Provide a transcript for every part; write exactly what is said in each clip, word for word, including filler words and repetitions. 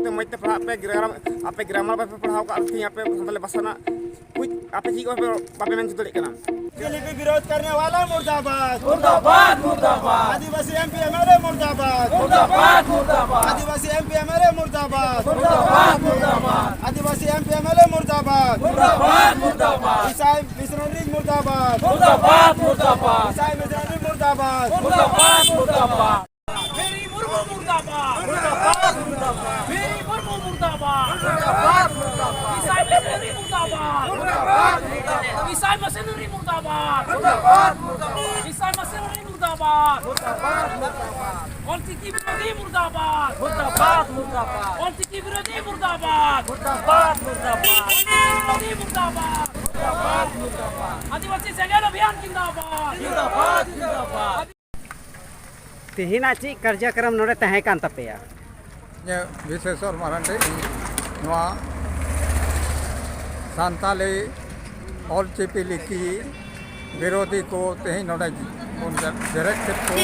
ᱛᱮ ᱢᱚᱡᱽ ᱛᱮ ᱯᱟᱲᱦᱟᱜ ᱯᱮ, ᱜᱨᱟᱢᱟᱨ, ᱟᱯᱮ ᱜᱨᱟᱢᱟᱨ ᱵᱟᱯᱮ ᱯᱟᱲᱦᱟᱣ ᱠᱟᱜ ᱛᱤᱧ, ᱟᱯᱮ ᱥᱟᱱᱛᱟᱲᱤ ᱵᱷᱟᱥᱟ ᱨᱮᱱᱟᱜ ᱠᱩᱪ ᱟᱯᱮ ᱪᱮᱫ ᱦᱚᱸ ᱵᱟᱯᱮ, ᱵᱟᱯᱮ ᱢᱮᱱ ᱦᱚᱪᱚ ᱫᱟᱲᱮᱭᱟᱜ ᱠᱟᱱᱟ᱾ ᱞᱤᱯᱤ ᱵᱤᱨᱳᱫᱷ ᱠᱟᱨᱱᱮ ᱣᱟᱞᱟ ᱢᱩᱨᱫᱟᱵᱟᱫ, ᱢᱩᱨᱫᱟᱵᱟᱫ। आदिवासी एमपी एमएलए मुर्दाबाद, मुर्दाबाद, मुर्दाबाद। आदिवासी एमपी एमएलए मुर्दाबाद, मुर्दाबाद, मुर्दाबाद। आदिवासी एमपी एमएलए मुर्दाबाद, मुर्दाबाद, मुर्दाबाद। ईसाई मिशनरी मुर्दाबाद, मुर्दाबाद, मुर्दाबाद। ईसाई मिशनरी मुर्दाबाद, मुर्दाबाद, मुर्दाबाद। मेरी मुर्मू मुर्दाबाद, मुर्दाबाद, मुर्दाबाद। मेरी मुर्मू मुर्दाबाद, मुर्दाबाद, मुर्दाबाद। ईसाई मिशनरी मुर्दाबाद, मुर्दाबाद, मुर्दाबाद। ईसाई मिशनरी मुर्दाबाद, मुर्दाबाद, मुर्दाबाद। ईसाई मिशनरी मुर्दाबाद, मुर्दाबाद, मुर्दाबाद। ऑल चिकी विरोधी मुर्दाबाद, मुर्दाबाद, मुर्दाबाद। ऑल चिकी विरोधी मुर्दाबाद, मुर्दाबाद, मुर्दाबाद। ऑल चिकी विरोधी मुर्दाबाद, मुर्दाबाद, मुर्दाबाद। आदिवासी सेंगेल अभियान जिंदाबाद, जिंदाबाद, जिंदाबाद। ᱛᱮᱦᱮᱧᱟᱜ ᱪᱮᱫ ᱠᱟᱨᱡᱚᱠᱨᱚᱢ ᱱᱚᱰᱮ ᱛᱟᱦᱮᱸ ᱠᱟᱱ ᱛᱟᱯᱮᱭᱟ? ᱤᱧᱟᱹᱜ ᱵᱤᱥᱮᱥᱚᱨ ᱢᱟᱨᱟᱱᱰᱤ, ᱤᱧ ᱱᱚᱣᱟ ᱥᱟᱱᱛᱟᱞᱤ ᱚᱞᱪᱤᱠᱤ ᱞᱤᱯᱤ ᱵᱤᱨᱳᱫᱷᱤ ᱠᱚ ᱛᱮᱦᱮᱧ ᱱᱚᱰᱮ ᱵᱚᱱ ᱡᱮᱨᱮᱫ ᱠᱮᱫ ᱠᱚ,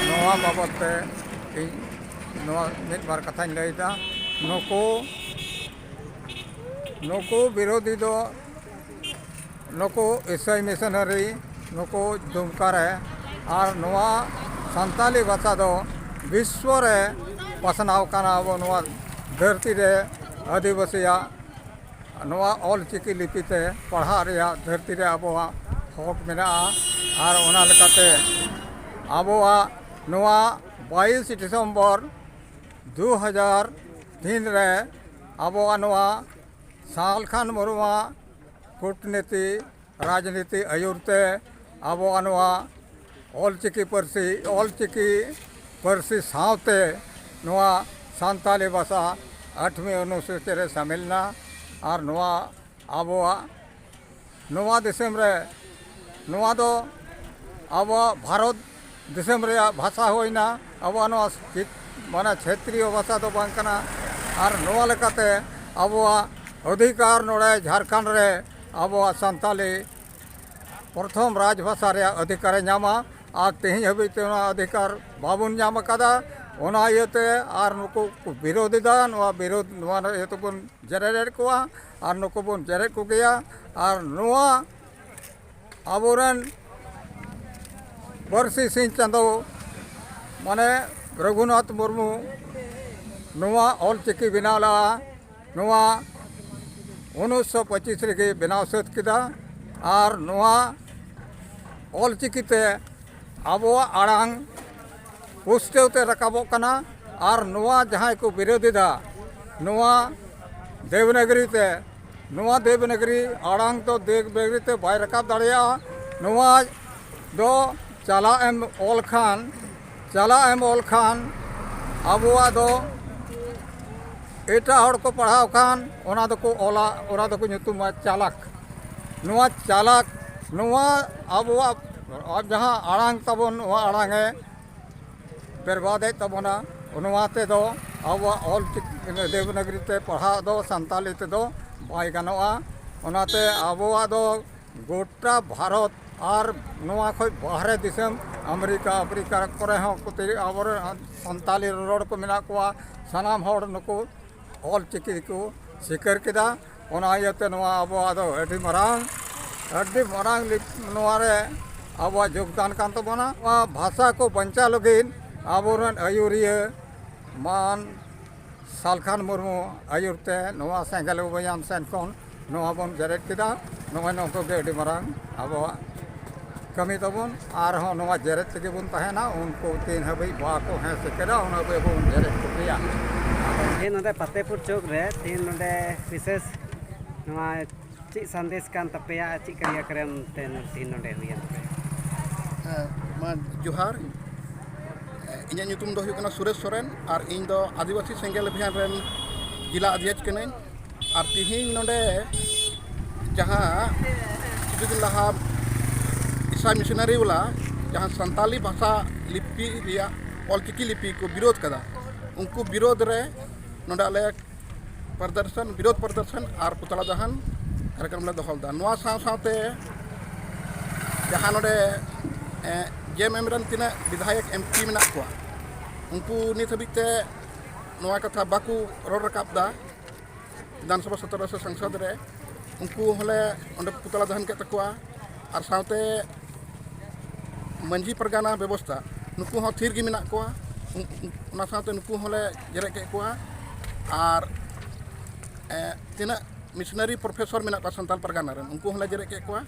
ᱱᱚᱣᱟ ᱵᱟᱵᱚᱫ ᱛᱮ ᱤᱧ ᱱᱚᱣᱟ ᱢᱤᱫ ᱵᱟᱨ ᱠᱟᱛᱷᱟᱧ ᱞᱟᱹᱭᱫᱟ᱾ ᱱᱩᱠᱩ, ᱱᱩᱠᱩ ᱵᱤᱨᱳᱫᱷᱤ ᱫᱚ ᱱᱩᱠᱩ ᱤᱥᱟᱹᱭ ᱢᱤᱥᱚᱱᱟᱨᱤ, ᱱᱩᱠᱩ ᱫᱩᱢᱠᱟ ᱨᱮ, ᱟᱨ ᱱᱚᱣᱟ ᱥᱟᱱᱛᱟᱞᱤ ᱵᱷᱟᱥᱟ ᱫᱚ ᱵᱤᱥᱥᱚ ᱨᱮ ᱯᱟᱥᱱᱟᱣ ᱠᱟᱱᱟ᱾ ᱟᱵᱚ ᱱᱚᱣᱟ ᱫᱷᱟᱹᱨᱛᱤ ᱨᱮ ᱟᱹᱫᱤᱵᱟᱹᱥᱤᱭᱟᱜ ᱱᱚᱣᱟ ᱚᱞ ᱪᱤᱠᱤ ᱞᱤᱯᱤ ᱛᱮ ᱯᱟᱲᱦᱟᱜ ᱨᱮᱭᱟᱜ ᱫᱷᱟᱹᱨᱛᱤ ᱨᱮ ᱟᱵᱚᱣᱟᱜ ᱦᱚᱠ ᱢᱮᱱᱟᱜᱼᱟ᱾ ᱟᱨ ᱚᱱᱟ ᱞᱮᱠᱟᱛᱮ ᱟᱵᱚᱣᱟᱜ ᱱᱚᱣᱟ ᱵᱟᱭᱤᱥ ᱰᱤᱥᱮᱢᱵᱚᱨ ᱫᱩ ᱦᱟᱡᱟᱨ ᱛᱤᱱ ᱨᱮ ᱟᱵᱚᱣᱟᱜ ᱱᱚᱣᱟ ᱥᱟᱞᱠᱷᱟᱱ ᱢᱩᱨᱢᱩᱣᱟᱜ ᱠᱩᱴᱱᱤᱛᱤ, ᱨᱟᱡᱽᱱᱤᱛᱤ ᱟᱹᱭᱩᱨ ᱛᱮ ᱟᱵᱚᱣᱟᱜ ᱱᱚᱣᱟ ᱚᱞᱪᱤᱠᱤ ᱯᱟᱹᱨᱥᱤ, ᱚᱞᱪᱤᱠᱤ ᱯᱟᱹᱨᱥᱤ ᱥᱟᱶᱛᱮ ᱱᱚᱣᱟ ᱥᱟᱱᱛᱟᱞᱤ ᱵᱷᱟᱥᱟ ᱟᱴᱷᱣᱤ ᱚᱱᱩᱥᱩᱪᱤ ᱨᱮ ᱥᱟᱢᱤᱞ ᱮᱱᱟ᱾ ᱟᱨ ᱱᱚᱣᱟ ᱟᱵᱚᱣᱟᱜ ᱱᱚᱣᱟ ᱫᱤᱥᱚᱢ ᱨᱮ, ᱱᱚᱣᱟ ᱫᱚ ᱟᱵᱚᱣᱟᱜ ᱵᱷᱟᱨᱚᱛ ᱫᱤᱥᱚᱢ ᱨᱮᱭᱟᱜ ᱵᱷᱟᱥᱟ ᱦᱩᱭᱱᱟ, ᱟᱵᱚᱣᱟᱜ ᱱᱚᱣᱟ ᱪᱤᱠ-, ᱢᱟᱱᱮ ᱪᱷᱮᱛᱨᱤᱭᱚ ᱵᱷᱟᱥᱟ ᱫᱚ ᱵᱟᱝ ᱠᱟᱱᱟ᱾ ᱟᱨ ᱱᱚᱣᱟ ᱞᱮᱠᱟᱛᱮ ᱟᱵᱚᱣᱟᱜ ᱚᱫᱷᱤᱠᱟᱨ ᱱᱚᱰᱮ ᱡᱷᱟᱲᱠᱷᱚᱸᱰ ᱨᱮ ᱟᱵᱚᱣᱟᱜ ᱥᱟᱱᱛᱟᱞᱤ ᱯᱨᱚᱛᱷᱚᱢ ᱨᱟᱡᱽ ᱵᱷᱟᱥᱟ ᱨᱮᱭᱟᱜ ᱚᱫᱷᱤᱠᱟᱨᱮ ᱧᱟᱢᱟ᱾ ᱟᱨ ᱛᱮᱦᱮᱧ ᱦᱟᱹᱵᱤᱡ ᱛᱮ ᱚᱱᱟ ᱚᱫᱷᱤᱠᱟᱨ ᱵᱟᱵᱚᱱ ᱧᱟᱢ ᱟᱠᱟᱫᱟ᱾ ᱚᱱᱟ ᱤᱭᱟᱹᱛᱮ ᱟᱨ ᱱᱩᱠᱩ ᱠᱚ ᱵᱤᱨᱳᱫᱷ ᱮᱫᱟ, ᱱᱚᱣᱟ ᱵᱤᱨᱳᱫᱷ, ᱱᱚᱣᱟ ᱤᱭᱟᱹ ᱛᱮᱵᱚᱱ ᱡᱮᱨᱮᱫ ᱠᱚᱣᱟ ᱟᱨ ᱱᱩᱠᱩ ᱵᱚᱱ ᱡᱮᱨᱮᱫ ᱠᱚᱜᱮᱭᱟ᱾ ᱟᱨ ᱱᱚᱣᱟ ᱟᱵᱚᱨᱮᱱ ᱯᱟᱹᱨᱥᱤ ᱥᱤᱧ ᱪᱟᱸᱫᱚ ᱢᱟᱱᱮ ᱨᱚᱜᱷᱩᱱᱟᱛᱷ ᱢᱩᱨᱢᱩ ᱱᱚᱣᱟ ᱚᱞ ᱪᱤᱠᱤ ᱵᱮᱱᱟᱣ ᱞᱮᱫᱼᱟ᱾ ᱱᱚᱣᱟ ᱩᱱᱤᱥᱥᱚ ᱯᱚᱸᱪᱤᱥ ᱨᱮᱜᱮ ᱵᱮᱱᱟᱣ ᱥᱟᱹᱛ ᱠᱮᱫᱟ᱾ ᱟᱨ ᱱᱚᱣᱟ ᱚᱞ ᱪᱤᱠᱤ ᱛᱮ ᱟᱵᱚᱣᱟᱜ ᱟᱲᱟᱝ ᱯᱩᱥᱴᱟᱹᱣ ᱛᱮ ᱨᱟᱠᱟᱵᱚᱜ ᱠᱟᱱᱟ᱾ ᱟᱨ ᱱᱚᱣᱟ ᱡᱟᱦᱟᱸᱭ ᱠᱚ ᱵᱤᱨᱳᱫᱷ ᱮᱫᱟ, ᱱᱚᱣᱟ ᱫᱮᱵᱽᱱᱟᱜᱽᱨᱤ ᱛᱮ, ᱱᱚᱣᱟ ᱫᱮᱵᱽᱱᱟᱜᱽᱨᱤ ᱟᱲᱟᱝ ᱫᱚ ᱫᱮᱵᱽᱱᱟᱜᱽᱨᱤ ᱛᱮ ᱵᱟᱭ ᱨᱟᱠᱟᱵ ᱫᱟᱲᱮᱭᱟᱜᱼᱟ᱾ ᱱᱚᱣᱟ ᱫᱚ ᱪᱟᱞᱟᱜ ᱮᱢ ᱚᱞ ᱠᱷᱟᱱ, ᱪᱟᱞᱟᱜ ᱮᱢ ᱚᱞ ᱠᱷᱟᱱ ᱟᱵᱚᱣᱟᱜ ᱫᱚ ᱮᱴᱟᱜ ᱦᱚᱲ ᱠᱚ ᱯᱟᱲᱦᱟᱣ ᱠᱷᱟᱱ ᱚᱱᱟ ᱫᱚᱠᱚ ᱚᱞᱟ, ᱚᱱᱟ ᱫᱚᱠᱚ ᱧᱩᱛᱩᱢᱟ ᱪᱟᱞᱟᱠ᱾ ᱱᱚᱣᱟ ᱪᱟᱞᱟᱠ, ᱱᱚᱣᱟ ᱟᱵᱚᱣᱟᱜ ᱡᱟᱦᱟᱸ ᱟᱲᱟᱝ ᱛᱟᱵᱚᱱ, ᱱᱚᱣᱟ ᱟᱲᱟᱝ ᱮ ᱵᱮᱨᱵᱟᱫᱮᱫ ᱛᱟᱵᱚᱱᱟ᱾ ᱱᱚᱣᱟ ᱛᱮᱫᱚ ᱟᱵᱚᱣᱟᱜ ᱚᱞ ᱪᱤᱠᱤ ᱫᱮᱵᱽᱱᱟᱜᱽᱨᱤ ᱛᱮ ᱯᱟᱲᱦᱟᱣ ᱫᱚ ᱥᱟᱱᱛᱟᱞᱤ ᱛᱮᱫᱚ ᱵᱟᱭ ᱜᱟᱱᱚᱜᱼᱟ᱾ ᱚᱱᱟᱛᱮ ᱟᱵᱚᱣᱟᱜ ᱫᱚ ᱜᱚᱴᱟ ᱵᱷᱟᱨᱚᱛ ᱟᱨ ᱱᱚᱣᱟ ᱠᱷᱚᱱ ᱵᱟᱦᱨᱮ ᱫᱤᱥᱚᱢ ᱟᱢᱮᱨᱤᱠᱟ, ᱟᱯᱷᱨᱤᱠᱟ ᱠᱚᱨᱮ ᱦᱚᱸ ᱠᱚ ᱛᱮ-, ᱟᱵᱚᱨᱮᱱ ᱥᱟᱱᱛᱟᱞᱤ ᱨᱚᱨᱚᱲ ᱠᱚ ᱢᱮᱱᱟᱜ ᱠᱚᱣᱟ᱾ ᱥᱟᱱᱟᱢ ᱦᱚᱲ ᱱᱩᱠᱩ ᱚᱞ ᱪᱤᱠᱤ ᱠᱚ ᱥᱤᱠᱟᱹᱨ ᱠᱮᱫᱟ᱾ ᱚᱱᱟ ᱤᱭᱟᱹᱛᱮ ᱱᱚᱣᱟ ᱟᱵᱚᱣᱟᱜ ᱫᱚ ᱟᱹᱰᱤ ᱢᱟᱨᱟᱝ, ᱟᱹᱰᱤ ᱢᱟᱨᱟᱝ ᱞᱤᱯ-, ᱱᱚᱣᱟ ᱨᱮ ᱟᱵᱚᱣᱟᱜ ᱡᱳᱜᱽᱫᱟᱱ ᱠᱟᱱ ᱛᱟᱵᱚᱱᱟ᱾ ᱱᱚᱣᱟ ᱵᱷᱟᱥᱟ ᱠᱚ ᱵᱟᱧᱪᱟᱣ ᱞᱟᱹᱜᱤᱫ ᱟᱵᱚᱨᱮᱱ ᱟᱹᱭᱩᱨᱤᱭᱟᱹ ᱢᱟᱱ ᱥᱟᱞᱠᱷᱟᱱ ᱢᱩᱨᱢᱩ ᱟᱹᱭᱩᱨ ᱛᱮ ᱱᱚᱣᱟ ᱥᱮᱸᱜᱮᱞ ᱚᱵᱷᱤᱭᱟᱱ ᱥᱮᱱ ᱠᱷᱚᱱ ᱱᱚᱣᱟ ᱵᱚᱱ ᱡᱮᱨᱮᱫ ᱠᱮᱫᱟ᱾ ᱱᱚᱜᱼᱚᱭ ᱱᱚᱝᱠᱟ ᱜᱮ ᱟᱹᱰᱤ ᱢᱟᱨᱟᱝ ᱟᱵᱚᱣᱟᱜ ᱠᱟᱹᱢᱤ ᱛᱟᱵᱚᱱ᱾ ᱟᱨᱦᱚᱸ ᱱᱚᱣᱟ ᱡᱮᱨᱮᱫ ᱛᱮᱜᱮ ᱵᱚᱱ ᱛᱟᱦᱮᱱᱟ, ᱩᱱᱠᱩ ᱛᱤᱱ ᱦᱟᱹᱵᱤᱡ ᱵᱟᱠᱚ ᱦᱮᱸ ᱥᱮᱴᱮᱨᱟ ᱩᱱ ᱦᱟᱹᱵᱤᱡ ᱵᱚᱱ ᱡᱮᱨᱮᱫ ᱠᱚᱜᱮᱭᱟ᱾ ᱛᱮᱦᱮᱧ ᱱᱚᱰᱮ ᱯᱟᱛᱮᱯᱩᱨ ᱪᱚᱠ ᱨᱮ ᱛᱮᱦᱮᱧ ᱱᱚᱰᱮ ᱵᱤᱥᱮᱥ ᱱᱚᱣᱟ ᱪᱮᱫ ᱥᱟᱸᱫᱮᱥ ᱠᱟᱱ ᱛᱟᱯᱮᱭᱟ ᱟᱨ ᱪᱮᱫ ᱠᱟᱨᱭᱟᱠᱨᱚᱢ ᱛᱮ ᱛᱮᱦᱮᱧ ᱱᱚᱰᱮ ᱦᱩᱭᱮᱱ ᱛᱟᱯᱮᱭᱟ? ᱦᱮᱸ, ᱢᱟ ᱡᱚᱦᱟᱨ᱾ ᱤᱧᱟᱹᱜ ᱧᱩᱛᱩᱢ ᱫᱚ ᱦᱩᱭᱩᱜ ᱠᱟᱱᱟ ᱥᱩᱨᱮᱥ ᱥᱚᱨᱮᱱ ᱟᱨ ᱤᱧ ᱫᱚ ᱟᱹᱫᱤᱵᱟᱹᱥᱤ ᱥᱮᱸᱜᱮᱞ ᱚᱵᱷᱤᱭᱟᱱ ᱨᱮᱱ ᱡᱮᱞᱟ ᱚᱫᱷᱭᱚᱠᱷ ᱠᱟᱹᱱᱟᱹᱧ᱾ ᱟᱨ ᱛᱤᱦᱤᱧ ᱱᱚᱰᱮ ᱡᱟᱦᱟᱸ ᱠᱤᱪᱷᱩ ᱫᱤᱱ ᱞᱟᱦᱟ ᱤᱥᱟᱭ ᱢᱤᱥᱚᱱᱟᱨᱤ ᱵᱟᱞᱟ ᱡᱟᱦᱟᱸ ᱥᱟᱱᱛᱟᱞᱤ ᱵᱷᱟᱥᱟ ᱞᱤᱯᱤ ᱨᱮᱭᱟᱜ ᱚᱞᱪᱤᱠᱤ ᱞᱤᱯᱤ ᱠᱚ ᱵᱤᱨᱳᱫᱷ ᱠᱟᱫᱟ, ᱩᱱᱠᱩ ᱵᱤᱨᱳᱫᱷ ᱨᱮ ᱱᱚᱰᱮ ᱟᱞᱮ ᱯᱨᱚᱫᱚᱨᱥᱚᱱ, ᱵᱤᱨᱳᱫᱷ ᱯᱨᱚᱫᱚᱨᱥᱚᱱ ᱟᱨ ᱯᱩᱛᱲᱟ ᱫᱟᱦᱚᱱ ᱠᱟᱨᱭᱚᱠᱨᱚᱢ ᱞᱮ ᱫᱚᱦᱚ ᱞᱮᱫᱟ᱾ ᱱᱚᱣᱟ ᱥᱟᱶ ᱥᱟᱶᱛᱮ ᱡᱟᱦᱟᱸ ᱱᱚᱰᱮ, ᱮ, ᱡᱮ ᱮᱢ ᱮᱢ ᱨᱮᱱ ᱛᱤᱱᱟᱹᱜ ᱵᱤᱫᱷᱟᱭᱚᱠ, ᱮᱢ ᱯᱤ ᱢᱮᱱᱟᱜ ᱠᱚᱣᱟ, ᱩᱱᱠᱩ ᱱᱤᱛ ᱦᱟᱹᱵᱤᱡ ᱛᱮ ᱱᱚᱣᱟ ᱠᱟᱛᱷᱟ ᱵᱟᱠᱚ ᱨᱚᱲ ᱨᱟᱠᱟᱵ ᱮᱫᱟ ᱵᱤᱫᱷᱟᱱ ᱥᱚᱵᱷᱟ ᱥᱚᱛᱨᱚ ᱥᱮ ᱥᱚᱝᱥᱚᱫ ᱨᱮ᱾ ᱩᱱᱠᱩ ᱦᱚᱸᱞᱮ ᱚᱸᱰᱮ ᱯᱩᱛᱲᱟ ᱫᱟᱦᱚᱱ ᱠᱮᱫ ᱛᱟᱠᱚᱣᱟ᱾ ᱟᱨ ᱥᱟᱶᱛᱮ ᱢᱟᱹᱡᱷᱤ ᱯᱟᱨᱜᱟᱱᱟ ᱵᱮᱵᱚᱥᱛᱷᱟ, ᱱᱩᱠᱩ ᱦᱚᱸ ᱛᱷᱤᱨ ᱜᱮ ᱢᱮᱱᱟᱜ ᱠᱚᱣᱟ᱾ ᱩᱱ- ᱩᱱ- ᱚᱱᱟ ᱥᱟᱶᱛᱮ ᱱᱩᱠᱩ ᱦᱚᱸᱞᱮ ᱡᱮᱨᱮᱫ ᱠᱮᱫ ᱠᱚᱣᱟ᱾ ᱟᱨ ᱮ, ᱛᱤᱱᱟᱹᱜ ᱢᱤᱥᱚᱱᱟᱨᱤ ᱯᱨᱚᱯᱷᱮᱥᱚᱨ ᱢᱮᱱᱟᱜ ᱠᱚᱣᱟ ᱥᱟᱱᱛᱟᱲ ᱯᱟᱨᱜᱟᱱᱟ ᱨᱮᱱ, ᱩᱱᱠᱩ ᱦᱚᱸᱞᱮ ᱡᱮᱨᱮᱫ ᱠᱮᱫ ᱠᱚᱣᱟ᱾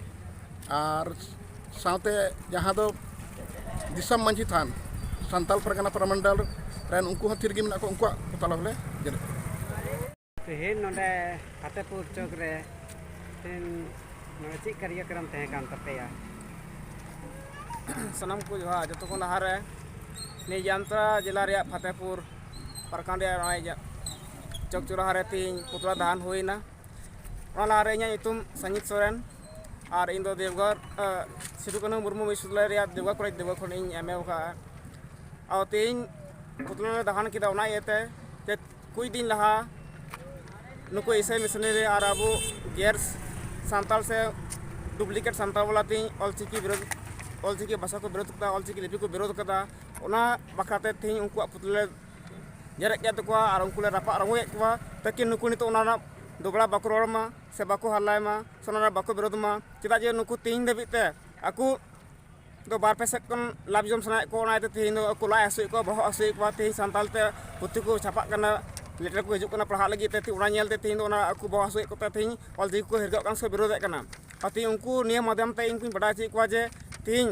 ᱟᱨ ᱥᱟᱶᱛᱮ ᱡᱟᱦᱟᱸ ᱫᱚ ᱫᱤᱥᱚᱢ ᱢᱟᱹᱡᱷᱤ ᱛᱷᱟᱱ, ᱥᱟᱱᱛᱟᱲ ᱯᱟᱨᱜᱟᱱᱟ ᱯᱨᱟᱢᱚᱱᱰᱚᱞ ᱨᱮᱱ, ᱩᱱᱠᱩ ᱦᱚᱸ ᱛᱷᱤᱨ ᱜᱮ ᱢᱮᱱᱟᱜ ᱠᱚᱣᱟ, ᱩᱱᱠᱩᱣᱟᱜ ᱯᱩᱛᱲᱟ ᱦᱚᱸᱞᱮ ᱡᱮᱨᱮᱫ ᱠᱮᱫ ᱠᱚᱣᱟ᱾ ᱛᱮᱦᱮᱧ ᱱᱚᱰᱮ ᱯᱷᱟᱛᱮᱯᱩᱨ ᱪᱚᱠ ᱨᱮ ᱛᱮᱦᱮᱧ ᱱᱚᱰᱮ ᱪᱮᱫ ᱠᱟᱨᱭᱚᱠᱨᱚᱢ ᱛᱟᱦᱮᱸ ᱠᱟᱱ ᱛᱟᱯᱮᱭᱟ? ᱥᱟᱱᱟᱢ ᱠᱚ ᱡᱚᱦᱟᱨ᱾ ᱡᱚᱛᱚ ᱠᱷᱚᱱ ᱞᱟᱦᱟᱨᱮ ᱱᱤᱭᱟᱹ ᱡᱟᱢᱛᱟᱲᱟ ᱡᱮᱞᱟ ᱨᱮᱭᱟᱜ ᱯᱷᱟᱛᱮᱯᱩᱨ ᱯᱨᱚᱠᱷᱚᱸᱰ ᱨᱮᱭᱟᱜ ᱱᱚᱜᱼᱚᱭ ᱡᱟ-, ᱪᱚᱠ ᱪᱩᱨᱟᱦᱟ ᱨᱮ ᱛᱮᱦᱮᱧ ᱯᱩᱛᱲᱟ ᱫᱟᱦᱟᱱ ᱦᱩᱭᱱᱟ᱾ ᱚᱱᱟ ᱞᱟᱦᱟᱨᱮ ᱤᱧᱟᱹᱜ ᱧᱩᱛᱩᱢ ᱥᱟᱧᱡᱤᱛ ᱥᱚᱨᱮᱱ, ᱟᱨ ᱤᱧ ᱫᱚ ᱫᱮᱣᱜᱷᱚᱨ, ᱟᱸ, ᱥᱤᱫᱩ ᱠᱟᱹᱱᱦᱩ ᱢᱩᱨᱢᱩ ᱵᱤᱥᱥᱚᱵᱤᱫᱽᱫᱟᱞᱚᱭ ᱨᱮᱭᱟᱜ ᱫᱮᱣᱜᱷᱚᱨ ᱠᱚᱞᱮᱡᱽ ᱫᱮᱣᱜᱷᱚᱨ ᱠᱷᱚᱱ ᱤᱧ ᱮᱢ ᱮ ᱟᱠᱟᱫᱼᱟ᱾ ᱟᱫᱚ ᱛᱮᱦᱮᱧ ᱯᱩᱛᱲᱟ ᱞᱮ ᱫᱟᱦᱟᱱ ᱠᱮᱫᱟ, ᱚᱱᱟ ᱤᱭᱟᱹᱛᱮ ᱡᱮ ᱠᱩᱪ ᱫᱤᱱ ᱞᱟᱦᱟ ᱱᱩᱠᱩ ᱤᱥᱟᱹᱭ ᱢᱤᱥᱚᱱᱟᱨᱤ ᱟᱨ ᱟᱵᱚ ᱜᱮᱨ ᱥᱟᱱᱛᱟᱲ ᱥᱮ ᱰᱩᱯᱞᱤᱠᱮᱴ ᱥᱟᱱᱛᱟᱲ ᱵᱟᱞᱟ ᱛᱮᱦᱮᱧ ᱚᱞᱪᱤᱠᱤ ᱵᱤᱨᱳᱫᱷ, ᱚᱞᱪᱤᱠᱤ ᱵᱷᱟᱥᱟ ᱠᱚ ᱵᱤᱨᱳᱫᱷ ᱠᱟᱫᱟ, ᱚᱞᱪᱤᱠᱤ ᱞᱤᱯᱤ ᱠᱚ ᱵᱤᱨᱳᱫᱷ ᱠᱟᱫᱟ᱾ ᱚᱱᱟ ᱵᱟᱠᱷᱨᱟ ᱛᱮ ᱛᱮᱦᱮᱧ ᱩᱱᱠᱩᱣᱟᱜ ᱯᱩᱛᱲᱟᱹ ᱞᱮ ᱡᱮᱨᱮᱫ ᱠᱮᱫ ᱛᱟᱠᱚᱣᱟ ᱟᱨ ᱩᱱᱠᱩ ᱞᱮ ᱨᱟᱯᱟᱜ ᱨᱚᱝᱜᱚᱭᱮᱫ ᱠᱚᱣᱟ, ᱛᱟᱠᱤ ᱱᱩᱠᱩ ᱱᱤᱛᱚᱜ ᱚᱱᱟ ᱨᱮᱱᱟᱜ ᱫᱚᱜᱽᱲᱟ ᱵᱟᱠᱚ ᱨᱚᱲ ᱢᱟ ᱥᱮ ᱵᱟᱠᱚ ᱦᱟᱨᱞᱟᱭ ᱢᱟ ᱥᱮ ᱚᱱᱟ ᱨᱮ ᱵᱟᱠᱚ ᱵᱤᱨᱳᱫᱷ ᱢᱟ᱾ ᱪᱮᱫᱟᱜ ᱡᱮ ᱱᱩᱠᱩ ᱛᱮᱦᱮᱧ ᱫᱷᱟᱹᱵᱤᱡ ᱛᱮ ᱟᱠᱚ ᱫᱚ ᱵᱟᱨ ᱯᱮ ᱥᱮᱫ ᱠᱷᱚᱱ ᱞᱟᱵᱷ ᱡᱚᱢ ᱥᱟᱱᱟᱭᱮᱫ ᱠᱚᱣᱟ, ᱚᱱᱟ ᱤᱭᱟᱹᱛᱮ ᱛᱮᱦᱮᱧ ᱫᱚ ᱟᱠᱚ ᱞᱟᱡ ᱦᱟᱹᱥᱩᱭᱮᱫ ᱠᱚᱣᱟ, ᱵᱚᱦᱚᱜ ᱦᱟᱹᱥᱩᱭᱮᱫ ᱠᱚᱣᱟ᱾ ᱛᱮᱦᱮᱧ ᱥᱟᱱᱛᱟᱲ ᱛᱮ ᱯᱩᱛᱷᱤ ᱠᱚ ᱪᱷᱟᱯᱟᱜ ᱠᱟᱱᱟ, ᱞᱮᱴᱟᱨ ᱠᱚ ᱦᱤᱡᱩᱜ ᱠᱟᱱᱟ ᱯᱟᱲᱦᱟᱜ ᱞᱟᱹᱜᱤᱫ ᱛᱮ, ᱚᱱᱟ ᱧᱮᱞ ᱛᱮ ᱛᱮᱦᱮᱧ ᱫᱚ ᱚᱱᱟ ᱟᱠᱚ ᱵᱚᱦᱚᱜ ᱦᱟᱹᱥᱩᱭᱮᱫ ᱠᱚᱛᱮ ᱛᱮᱦᱮᱧ ᱚᱞᱪᱤᱠᱤ ᱠᱚ ᱦᱤᱨᱜᱟᱹᱜ ᱠᱟᱱᱟ ᱥᱮ ᱵᱤᱨᱳᱫᱷᱮᱫ ᱠᱟᱱᱟ᱾ ᱟᱨ ᱛᱮᱦᱮᱧ ᱩᱱᱠᱩ ᱱᱤᱭᱟᱹ ᱢᱟᱫᱽᱫᱷᱚᱢ ᱛᱮ ᱤᱧ ᱠᱚᱧ ᱵᱟᱰᱟᱭ ᱦᱚᱪᱚᱭᱮᱫ ᱠᱚᱣᱟ ᱡᱮ ᱛᱮᱦᱮᱧ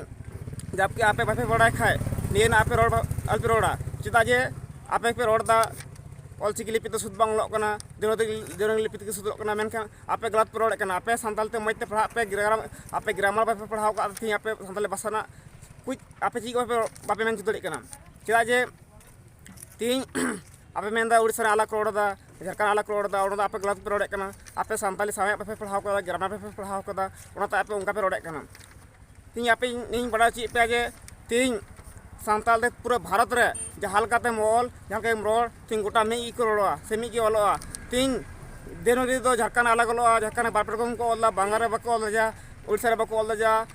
ᱡᱟᱵᱠᱤ ᱟᱯᱮ ᱵᱟᱯᱮ ᱵᱟᱲᱟᱭ ᱠᱷᱟᱡ ᱱᱤᱭᱟᱹ ᱨᱮᱱᱟᱜ ᱟᱯᱮ ᱨᱚᱲ ᱵᱟ-, ᱟᱞᱚᱯᱮ ᱨᱚᱲᱟ᱾ ᱪᱮᱫᱟᱜ ᱡᱮ ᱟᱯᱮ ᱯᱮ ᱨᱚᱲ ᱮᱫᱟ ᱚᱞᱪᱤᱠᱤ ᱞᱤᱯᱤ ᱫᱚ ᱥᱩᱫᱷ ᱵᱟᱝ ᱚᱞᱚᱜ ᱠᱟᱱᱟ, ᱫᱮᱣᱱᱟᱜᱨᱤ, ᱫᱮᱣᱱᱟᱜᱨᱤ ᱞᱤᱯᱤ ᱛᱮᱜᱮ ᱥᱩᱫᱷ ᱚᱞᱚᱜ ᱠᱟᱱᱟ, ᱢᱮᱱᱠᱷᱟᱱ ᱟᱯᱮ ᱜᱟᱞᱟᱛ ᱯᱮ ᱨᱚᱲᱮᱫ ᱠᱟᱱᱟ᱾ ᱟᱯᱮ ᱥᱟᱱᱛᱟᱲ ᱛᱮ ᱢᱚᱡᱽ ᱛᱮ ᱯᱟᱲᱦᱟᱜ ᱯᱮ, ᱜᱨᱟᱢᱟᱨ, ᱟᱯᱮ ᱜᱨᱟᱢᱟᱨ ᱵᱟᱯᱮ ᱯᱟᱲᱦᱟᱣ ᱠᱟᱜᱼᱟ, ᱛᱮᱦᱮᱧ ᱟᱯᱮ ᱥᱟᱱᱛᱟᱲᱤ ᱵᱷᱟᱥᱟ ᱨᱮᱱᱟᱜ ᱠᱩᱪ ᱟᱯᱮ ᱪᱮᱫ ᱵᱟᱯᱮ, ᱵᱟᱯᱮ ᱢᱮᱱ ᱦᱚᱪᱚ ᱫᱟᱲᱮᱭᱟᱜ ᱠᱟᱱᱟ᱾ ᱪᱮᱫᱟᱜ ᱡᱮ ᱛᱮᱦᱮᱧ ᱟᱯᱮ ᱢᱮᱱᱫᱟ ᱩᱲᱤᱥᱥᱟ ᱨᱮ ᱟᱞᱟᱜᱽ ᱠᱚ ᱨᱚᱲ ᱮᱫᱟ, ᱡᱷᱟᱲᱠᱷᱚᱸᱰ ᱟᱞᱟᱜᱽ ᱠᱚ ᱨᱚᱲ ᱮᱫᱟ, ᱚᱱᱟ ᱫᱚ ᱟᱯᱮ ᱜᱟᱞᱟᱛ ᱯᱮ ᱨᱚᱲᱮᱫ ᱠᱟᱱᱟ᱾ ᱟᱯᱮ ᱥᱟᱱᱛᱟᱞᱤ ᱥᱟᱶᱦᱮᱫ ᱵᱟᱯᱮ ᱯᱟᱲᱦᱟᱣ ᱠᱟᱫᱟ, ᱜᱨᱟᱢᱟᱨ ᱵᱟᱯᱮ ᱯᱟᱲᱦᱟᱣ ᱠᱟᱫᱟ, ᱚᱱᱟᱛᱮ ᱟᱯᱮ ᱚᱱᱠᱟ ᱯᱮ ᱨᱚᱲᱮᱫ ᱠᱟᱱᱟ᱾ ᱛᱮᱦᱮᱧ ᱟᱯᱮ ᱤᱧ ᱵᱟᱰᱟᱭ ᱦᱚᱪᱚᱭᱮᱫ ᱯᱮᱭᱟ ᱡᱮ ᱛᱮᱦᱮᱧ ᱥᱟᱱᱛᱟᱲ ᱫᱚ ᱯᱩᱨᱟᱹ ᱵᱷᱟᱨᱚᱛ ᱨᱮ ᱡᱟᱦᱟᱸ ᱞᱮᱠᱟᱛᱮᱢ ᱚᱞ, ᱡᱟᱦᱟᱸ ᱞᱮᱠᱟᱢ ᱨᱚᱲ, ᱛᱮᱦᱮᱧ ᱜᱚᱴᱟ ᱢᱤᱫ ᱜᱮᱠᱚ ᱨᱚᱲᱚᱜᱼᱟ ᱥᱮ ᱢᱤᱫ ᱜᱮ ᱚᱞᱚᱜᱼᱟ᱾ ᱛᱮᱦᱮᱧ ᱫᱮᱵᱽᱱᱟᱜᱚᱨᱤ ᱫᱚ ᱡᱷᱟᱲᱠᱷᱚᱸᱰ ᱟᱞᱟᱜᱽ ᱚᱞᱚᱜᱼᱟ, ᱡᱷᱟᱲᱠᱷᱚᱸᱰ ᱨᱮ ᱵᱟᱨ ᱯᱮ ᱨᱚᱠᱚᱢ ᱠᱚ ᱚᱞ ᱮᱫᱟ, ᱵᱟᱝᱞᱟ ᱨᱮ ᱵᱟᱠᱚ ᱚᱞ ᱮᱫᱟ, ᱩᱲᱤᱥᱥᱟ ᱨᱮ ᱵᱟᱠᱚ ᱚᱞ ᱮᱫᱟ,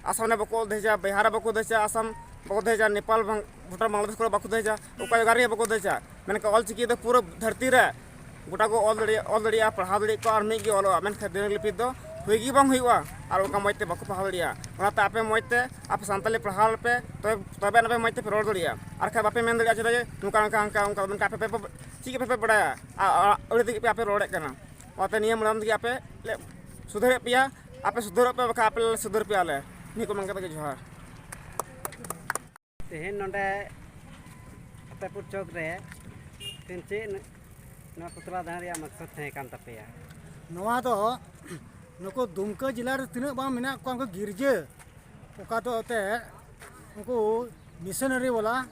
ᱟᱥᱟᱢ ᱨᱮ ᱵᱟᱠᱚ ᱚᱞ ᱮᱫᱟ, ᱵᱤᱦᱟᱨ ᱨᱮ ᱵᱟᱠᱚ ᱚᱞ ᱮᱫᱟ, ᱟᱥᱟᱢ ᱵᱟᱠᱚ ᱫᱚᱦᱚᱭᱟ, ᱱᱮᱯᱟᱞ ᱵᱟᱝ, ᱵᱷᱩᱴᱟᱱ, ᱵᱟᱝᱞᱟᱫᱮᱥ ᱠᱚᱨᱮ ᱵᱟᱠᱚ ᱫᱚᱦᱚᱭᱟ, ᱚᱠᱟ ᱡᱟᱭᱜᱟ ᱨᱮᱜᱮ ᱵᱟᱠᱚ ᱫᱚᱦᱚᱭᱟ᱾ ᱢᱮᱱᱠᱷᱟᱱ ᱚᱞ ᱪᱤᱠᱤ ᱫᱚ ᱯᱩᱨᱟᱹ ᱫᱷᱟᱹᱨᱛᱤ ᱨᱮ ᱜᱚᱴᱟ ᱠᱚ ᱚᱞ ᱫᱟᱲᱮᱭᱟᱜᱼᱟ, ᱚᱞ ᱫᱟᱲᱮᱭᱟᱜᱼᱟ, ᱯᱟᱲᱦᱟᱣ ᱫᱟᱲᱮᱭᱟᱜ ᱠᱚ, ᱟᱨ ᱢᱤᱫ ᱜᱮ ᱚᱞᱚᱜᱼᱟ᱾ ᱢᱮᱱᱠᱷᱟᱱ ᱫᱮᱣᱱᱟᱜᱚᱨᱤ ᱞᱤᱯᱤ ᱫᱚ ᱦᱩᱭ ᱜᱮ ᱵᱟᱝ ᱦᱩᱭᱩᱜᱼᱟ, ᱟᱨ ᱚᱱᱠᱟ ᱢᱚᱡᱽ ᱛᱮ ᱵᱟᱠᱚ ᱯᱟᱲᱦᱟᱣ ᱫᱟᱲᱮᱭᱟᱜᱼᱟ᱾ ᱚᱱᱟᱛᱮ ᱟᱯᱮ ᱢᱚᱡᱽ ᱛᱮ ᱟᱯᱮ ᱥᱟᱱᱛᱟᱲᱤ ᱯᱟᱲᱦᱟᱣ ᱯᱮ, ᱛᱚᱵᱮ, ᱛᱚᱵᱮ ᱟᱱᱟᱜ ᱯᱮ ᱢᱚᱡᱽ ᱛᱮᱯᱮ ᱨᱚᱲ ᱫᱟᱲᱮᱭᱟᱜᱼᱟ᱾ ᱟᱨ ᱠᱷᱟᱡ ᱵᱟᱯᱮ ᱢᱮᱱ ᱫᱟᱲᱮᱭᱟᱜᱼᱟ ᱪᱮᱫᱟᱜ ᱡᱮ ᱱᱚᱝᱠᱟ, ᱱᱚᱝᱠᱟ, ᱚᱱᱠᱟ, ᱚᱱᱠᱟ, ᱢᱮᱱᱠᱷᱟᱱ ᱟᱯᱮ ᱯᱮ, ᱪᱮᱫ ᱜᱮ ᱵᱟᱯᱮ ᱵᱟᱲᱟᱭᱟ, ᱟᱨ, ᱟᱨ ᱟᱹᱲᱟᱹ ᱛᱮᱜᱮ ᱯᱮ ᱟᱯᱮ ᱨᱚᱲᱮᱫ ᱠᱟᱱᱟ᱾ ᱚᱱᱟᱛᱮ ᱱᱤᱭᱟᱹ ᱢᱟᱲᱟᱝ ᱛᱮᱜᱮ ᱟᱯᱮ ᱞᱮ ᱥᱩᱫᱷᱟᱹᱨᱮᱫ ᱯᱮᱭᱟ, ᱟᱯᱮ ᱥᱩᱫᱷᱟᱹᱨᱚᱜ ᱯᱮ, ᱵᱟᱠᱷᱟᱡ ᱟᱯᱮ ᱞᱮ ᱥᱩᱫᱷᱟᱹᱨ ᱯᱮᱭᱟ ᱞᱮ᱾ ᱱᱤᱭᱟᱹ ᱠᱚ ᱢᱮᱱ ᱠᱟᱛᱮ ᱜᱮ ᱡᱚᱦᱟᱨ᱾ ᱛᱮᱦᱮᱧ ᱱᱚᱰᱮ ᱯᱷᱟᱛᱮᱯᱩᱨ ᱪᱚᱠ ᱨᱮ ᱛᱮᱦᱮᱧ ᱪᱮᱫ ᱱᱚᱣᱟ ᱯᱩᱛᱞᱟ ᱫᱟᱱ ᱨᱮᱭᱟᱜ ᱢᱚᱠᱥᱚᱫ ᱛᱟᱦᱮᱸ ᱠᱟᱱ ᱛᱟᱯᱮᱭᱟ? ᱱᱚᱣᱟ ᱫᱚ ᱱᱩᱠᱩ ᱫᱩᱢᱠᱟᱹ ᱡᱮᱞᱟ ᱨᱮ ᱛᱤᱱᱟᱹᱜ ᱵᱟᱝ ᱢᱮᱱᱟᱜ ᱠᱚᱣᱟ, ᱩᱱᱠᱩ ᱜᱤᱨᱡᱟᱹ, ᱚᱠᱟ ᱫᱚ ᱮᱱᱛᱮᱫ ᱩᱱᱠᱩ ᱢᱤᱥᱚᱱᱟᱨᱤ ᱵᱟᱞᱟ,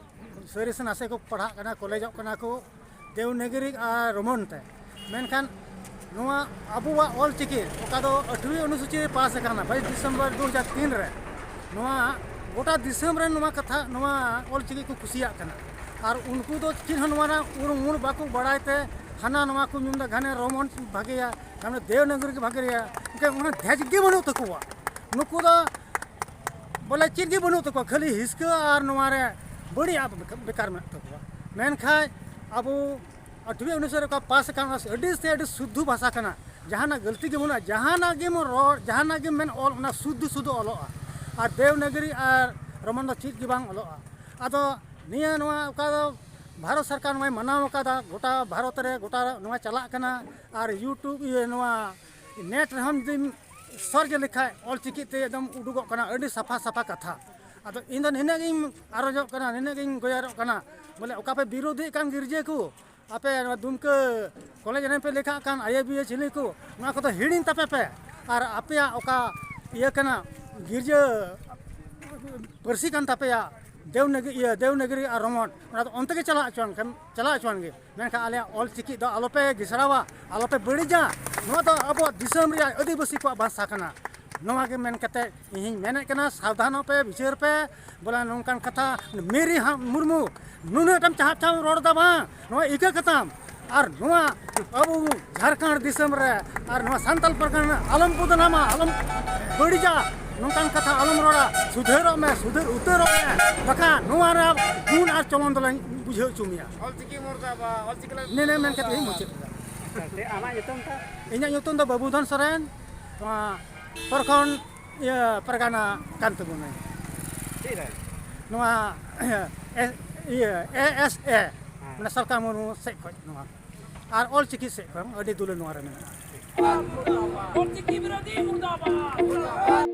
ᱥᱟᱹᱨᱤ ᱥᱮ ᱱᱟᱥᱮ ᱠᱚ ᱯᱟᱲᱦᱟᱜ ᱠᱟᱱᱟ, ᱠᱚᱞᱮᱡᱚᱜ ᱠᱟᱱᱟ ᱠᱚ, ᱫᱮᱣᱱᱟᱜᱚᱨᱤ ᱟᱨ ᱨᱳᱢᱟᱱ ᱛᱮ᱾ ᱢᱮᱱᱠᱷᱟᱱ ᱱᱚᱣᱟ ᱟᱵᱚᱣᱟᱜ ᱚᱞ ᱪᱤᱠᱤ, ᱚᱠᱟ ᱫᱚ ᱟᱴᱷᱨᱚᱣᱤ ᱚᱱᱩᱥᱩᱪᱤ ᱨᱮ ᱯᱟᱥ ᱟᱠᱟᱱᱟ ᱵᱟᱭᱤᱥ ᱰᱤᱥᱮᱢᱵᱚᱨ ᱫᱩ ᱦᱟᱡᱟᱨ ᱛᱤᱱ ᱨᱮ, ᱱᱚᱣᱟ ᱜᱚᱴᱟ ᱫᱤᱥᱚᱢ ᱨᱮᱱ ᱱᱚᱣᱟ ᱠᱟᱛᱷᱟ, ᱱᱚᱣᱟ ᱚᱞ ᱪᱤᱠᱤ ᱠᱚ ᱠᱩᱥᱤᱭᱟᱜ ᱠᱟᱱᱟ᱾ ᱟᱨ ᱩᱱᱠᱩ ᱫᱚ ᱪᱮᱫ ᱦᱚᱸ ᱱᱚᱣᱟ ᱨᱮᱱᱟᱜ ᱩᱨᱩᱢ ᱢᱩᱲ ᱵᱟᱠᱚ ᱵᱟᱲᱟᱭ ᱛᱮ ᱦᱟᱱᱟ ᱱᱚᱣᱟ ᱠᱚ ᱧᱩᱢ ᱮᱫᱟ, ᱜᱷᱟᱱᱮ ᱨᱳᱢᱟᱱ ᱵᱷᱟᱜᱮᱭᱟ, ᱜᱷᱟᱱᱮ ᱫᱮᱣᱱᱟᱜᱚᱨᱤ ᱜᱮ ᱵᱷᱟᱜᱮᱭᱟ, ᱮᱱᱠᱷᱟᱱ ᱚᱱᱟ ᱫᱷᱮᱡ ᱜᱮ ᱵᱟᱹᱱᱩᱜ ᱛᱟᱠᱚᱣᱟ᱾ ᱱᱩᱠᱩ ᱫᱚ ᱵᱚᱞᱮ ᱪᱮᱫ ᱜᱮ ᱵᱟᱹᱱᱩᱜ ᱛᱟᱠᱚᱣᱟ, ᱠᱷᱟᱹᱞᱤ ᱦᱤᱥᱠᱟᱹ ᱟᱨ ᱱᱚᱣᱟ ᱨᱮ ᱵᱟᱹᱲᱤᱡ ᱵᱮᱠᱟᱨ ᱢᱮᱱᱟᱜ ᱛᱟᱠᱚᱣᱟ᱾ ᱢᱮᱱᱠᱷᱟᱱ ᱟᱵᱚ ᱟᱴᱷᱨᱚᱣᱤ ᱚᱱᱩᱥᱟᱨ ᱚᱠᱟ ᱯᱟᱥ ᱟᱠᱟᱱ, ᱚᱱᱟ ᱟᱹᱰᱤ ᱥᱮ ᱟᱹᱰᱤ ᱥᱩᱫᱽᱫᱷᱚ ᱵᱷᱟᱥᱟ ᱠᱟᱱᱟ᱾ ᱡᱟᱦᱟᱱᱟᱜ ᱜᱟᱹᱞᱛᱤ ᱜᱮ ᱵᱟᱹᱱᱩᱜᱼᱟ, ᱡᱟᱦᱟᱱᱟᱜ ᱜᱮᱢ ᱨᱚᱲ, ᱡᱟᱦᱟᱱᱟᱜ ᱜᱮᱢ ᱢᱮᱱ, ᱚᱞ, ᱚᱱᱟ ᱥᱩᱫᱽᱫᱷᱚ ᱥᱩᱫᱽᱫᱷᱚ ᱚᱞᱚᱜᱼᱟ᱾ ᱟᱨ ᱫᱮᱣᱱᱟᱜᱚᱨᱤ ᱟᱨ ᱨᱳᱢᱟᱱ ᱫᱚ ᱪᱮᱫ ᱜᱮ ᱵᱟᱝ ᱚᱞᱚᱜᱼᱟ᱾ ᱟᱫᱚ ᱱᱤᱭᱟᱹ ᱱᱚᱣᱟ ᱚᱠᱟ ᱫᱚ ᱵᱷᱟᱨᱚᱛ ᱥᱚᱨᱠᱟᱨ ᱱᱚᱣᱟᱭ ᱢᱟᱱᱟᱣ ᱟᱠᱟᱫᱟ, ᱜᱚᱴᱟ ᱵᱷᱟᱨᱚᱛ ᱨᱮ ᱜᱚᱴᱟ ᱱᱚᱣᱟ ᱪᱟᱞᱟᱜ ᱠᱟᱱᱟ᱾ ᱟᱨ YouTube, ᱤᱭᱟᱹ, ᱱᱚᱣᱟ ᱱᱮᱴ ᱨᱮᱦᱚᱸ ᱡᱩᱫᱤᱢ ᱥᱟᱨᱪ ᱞᱮᱠᱷᱟᱡ ᱚᱞ ᱪᱤᱠᱤ ᱛᱮ ᱮᱠᱫᱚᱢ ᱩᱰᱩᱠᱚᱜ ᱠᱟᱱᱟ, ᱟᱹᱰᱤ ᱥᱟᱯᱷᱟ ᱥᱟᱯᱷᱟ ᱠᱟᱛᱷᱟ᱾ ᱟᱫᱚ ᱤᱧ ᱫᱚ ᱱᱤᱱᱟᱹᱜ ᱜᱤᱧ ᱟᱨᱚᱡᱚᱜ ᱠᱟᱱᱟ, ᱱᱤᱱᱟᱹᱜ ᱜᱤᱧ ᱜᱚᱭᱟᱨᱚᱜ ᱠᱟᱱᱟ, ᱵᱚᱞᱮ ᱚᱠᱟ ᱯᱮ ᱵᱤᱨᱳᱫᱷᱮᱫ ᱠᱟᱱ ᱜᱤᱨᱡᱟᱹ ᱠᱚ, ᱟᱯᱮ ᱱᱚᱣᱟ ᱫᱩᱢᱠᱟᱹ ᱠᱚᱞᱮᱡᱽ ᱨᱮᱱ ᱯᱮ ᱞᱮᱠᱷᱟᱜ ᱠᱟᱱ ᱟᱭ ᱮ ᱵᱤ ᱮ ᱪᱤᱞᱤ ᱠᱚ, ᱱᱚᱣᱟ ᱠᱚᱫᱚ ᱦᱤᱲᱤᱧ ᱛᱟᱯᱮ ᱯᱮ᱾ ᱟᱨ ᱟᱯᱮᱭᱟᱜ ᱚᱠᱟ ᱤᱭᱟᱹ ᱠᱟᱱᱟ, ᱜᱤᱨᱡᱟᱹ ᱯᱟᱹᱨᱥᱤ ᱠᱟᱱ ᱛᱟᱯᱮᱭᱟ, ᱫᱮᱣᱱᱟᱜᱚᱨᱤ, ᱤᱭᱟᱹ, ᱫᱮᱣᱱᱟᱜᱚᱨᱤ ᱟᱨ ᱨᱳᱢᱟᱱ, ᱚᱱᱟ ᱫᱚ ᱚᱱᱛᱮ ᱜᱮ ᱪᱟᱞᱟᱜ ᱦᱚᱪᱚᱣᱟᱱ ᱠᱷᱟᱱ, ᱪᱟᱞᱟᱜ ᱦᱚᱪᱚᱣᱟᱱ ᱜᱮ᱾ ᱢᱮᱱᱠᱷᱟᱱ ᱟᱞᱮᱭᱟᱜ ᱚᱞ ᱪᱤᱠᱤ ᱫᱚ ᱟᱞᱚᱯᱮ ᱜᱷᱮᱥᱲᱟᱣᱟ, ᱟᱞᱚᱯᱮ ᱵᱟᱹᱲᱤᱡᱟ᱾ ᱱᱚᱣᱟ ᱫᱚ ᱟᱵᱚᱣᱟᱜ ᱫᱤᱥᱚᱢ ᱨᱮᱭᱟᱜ ᱟᱹᱫᱤᱵᱟᱹᱥᱤ ᱠᱚᱣᱟᱜ ᱵᱷᱟᱥᱟ ᱠᱟᱱᱟ᱾ ᱱᱚᱣᱟ ᱜᱮ ᱢᱮᱱ ᱠᱟᱛᱮ ᱤᱧᱤᱧ ᱢᱮᱱᱮᱫ ᱠᱟᱱᱟ, ᱥᱟᱵᱫᱷᱟᱱᱚᱜ ᱯᱮ, ᱵᱤᱪᱟᱹᱨ ᱯᱮ᱾ ᱵᱚᱞᱮ ᱱᱚᱝᱠᱟᱱ ᱠᱟᱛᱷᱟ, ᱢᱤᱨᱤ ᱦᱟ-, ᱢᱩᱨᱢᱩ, ᱱᱩᱱᱟᱹᱜ ᱴᱟᱢ ᱪᱟᱦᱟᱵ ᱪᱟᱦᱟᱵ ᱨᱚᱲ ᱮᱫᱟ ᱵᱟᱝ, ᱱᱚᱣᱟ ᱤᱠᱟᱹ ᱠᱟᱛᱟᱢ᱾ ᱟᱨ ᱱᱚᱣᱟ ᱟᱵᱚ ᱡᱷᱟᱲᱠᱷᱚᱸᱰ ᱫᱤᱥᱚᱢ ᱨᱮ ᱟᱨ ᱱᱚᱣᱟ ᱥᱟᱱᱛᱟᱞ ᱯᱟᱨᱜᱟᱱᱟ ᱟᱞᱚᱢ ᱵᱚᱫᱱᱟᱢᱟ, ᱟᱞᱚᱢ ᱵᱟᱹᱲᱤᱡᱟ᱾ ᱱᱚᱝᱠᱟᱱ ᱠᱟᱛᱷᱟ ᱟᱞᱚᱢ ᱨᱚᱲᱟ᱾ ᱥᱩᱫᱷᱟᱹᱨᱚᱜ ᱢᱮ, ᱥᱩᱫᱷᱟᱹᱨ ᱩᱛᱟᱹᱨᱚᱜ ᱢᱮ, ᱵᱟᱠᱷᱟᱱ ᱱᱚᱣᱟ ᱨᱮᱱᱟᱜ ᱜᱩᱱ ᱟᱨ ᱪᱚᱞᱚᱱ ᱫᱚᱞᱟᱧ ᱵᱩᱡᱷᱟᱹᱣ ᱦᱚᱪᱚ ᱢᱮᱭᱟ᱾ ᱚᱞᱪᱤᱠᱤ ᱢᱩᱨᱫᱟᱵᱟᱫ, ᱚᱞᱪᱤᱠᱤ ᱞᱟᱹᱜᱤᱫ ᱱᱤᱱᱟᱹᱜ ᱢᱮᱱ ᱠᱟᱛᱮ ᱤᱧ ᱢᱩᱪᱟᱹᱫ ᱠᱮᱫᱟ᱾ ᱟᱪᱪᱷᱟ, ᱟᱢᱟᱜ ᱧᱩᱛᱩᱢ ᱫᱚ? ᱤᱧᱟᱹᱜ ᱧᱩᱛᱩᱢ ᱫᱚ ᱵᱟᱹᱵᱩᱫᱷᱚᱱ ᱥᱚᱨᱮᱱ, ᱱᱚᱣᱟ ᱯᱨᱚᱠᱷᱚᱸᱰ ᱤᱭᱟᱹ ᱯᱟᱨᱜᱟᱱᱟ ᱠᱟᱱ ᱛᱟᱵᱚᱱᱟᱹᱧ᱾ ᱪᱮᱫ ᱨᱮ? ᱱᱚᱣᱟ ᱮ-, ᱤᱭᱟᱹ ᱮ ᱮᱥ ᱮ, ᱦᱮᱸ᱾ ᱢᱟᱱᱮ ᱥᱟᱞᱠᱷᱟ ᱢᱩᱨᱢᱩ ᱥᱮᱫ ᱠᱷᱚᱱ ᱱᱚᱣᱟ᱾ ᱟᱨ ᱚᱞᱪᱤᱠᱤ ᱥᱮᱫ ᱠᱷᱚᱱ ᱟᱹᱰᱤ ᱫᱩᱞᱟᱹᱲ ᱱᱚᱣᱟ ᱨᱮ ᱢᱮᱱᱟᱜᱼᱟ᱾ ᱚᱞᱪᱤᱠᱤ ᱵᱤᱨᱳᱫᱷᱤ ᱢᱩᱨᱫᱟᱵᱟᱫ᱾